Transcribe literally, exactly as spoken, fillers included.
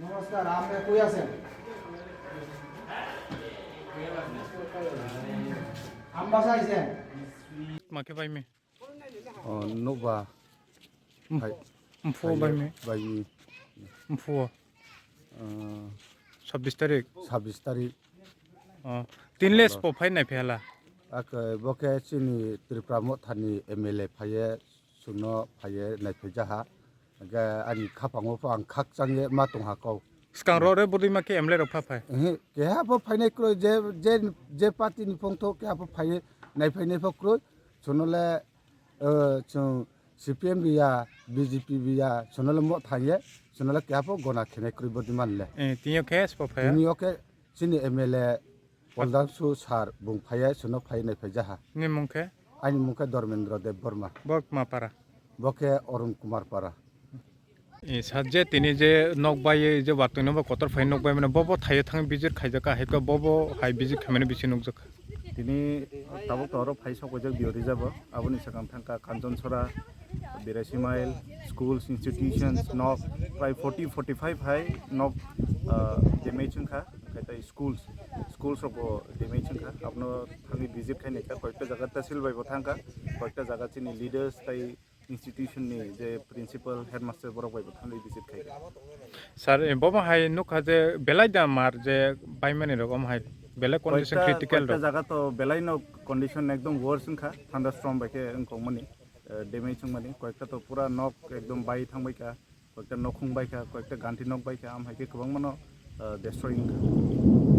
নমস্কার, আপনি কই আছেন? আমবাসা আইছেন? মাকে পাইমি? O, nukba. Hai. Mphu Hai, bai mi. Bai mi. Mphu. Ah, sabbish tarik. Sabbish tarik. Oh, tinles Hello. Po phai nai phela. Ak, bo khe chini Tripura Mothani M L A phaiye, suno phaiye, nai phai jaha. Hingke ani khapango pho ang khak changye ma tong ha kau. Skang ro re budi ma khe M L A rok pha phai. Ehe, keha pho phainai kroi, je, je, je party ni phongtho keha pho phaiye, nai phai nai pho kroi. Suno le, eh, chwng C P M biya, B J P biya, sono le mo thangye, sono le keha pho gona khenai kwrwi bodi man le. Eh, tini o khe spo phaya? Tini o khe chini M L A Poldamsu sir bung phaiya, sono phai nai phai jaha. Ni mung khe? Ani mung khe Dharmendra Deb Barma. Bo kma para? Bo khe Arun Kumar para. Eh, sir, je tini je nok bai, je watwi no ba kotor phai nok bai mane, bo bo thaio thang visit khaijak ka, hai ka bo bo hai visit khaimani bisi nukjak. Tini tabuk to oro phai sok ojak bio rijabo, aboni sakang thangka Kanchonsora, Biraisi Mile, schools, institutions, nok prai forty, forty-five hai nok, ah, damage wngkha, khai tai schools, schools rok bo damage wngkha, abono thangwi visit khai naikha, koyekta jaga tehsil bai bo thangkha, koyekta jaga chini leaders tai institution ni je principal, headmaster borok bai bo thangwi visit khai. Sir, eh, bo hai nukha je belai da mar je baimani rok, omo hai belai condition koyekta, critical koyekta rok. Jaga to belai no condition ekdom worse wngkha, thunderstorm bai khe wngkok mani, eh, damage wngmani, koyekta to pura nok ekdom bai thangbai kha, koyekta nokhung bai kha, koyekta ganti nok bai kha, am hai khe kwbangma no, eh, destroy wngkha.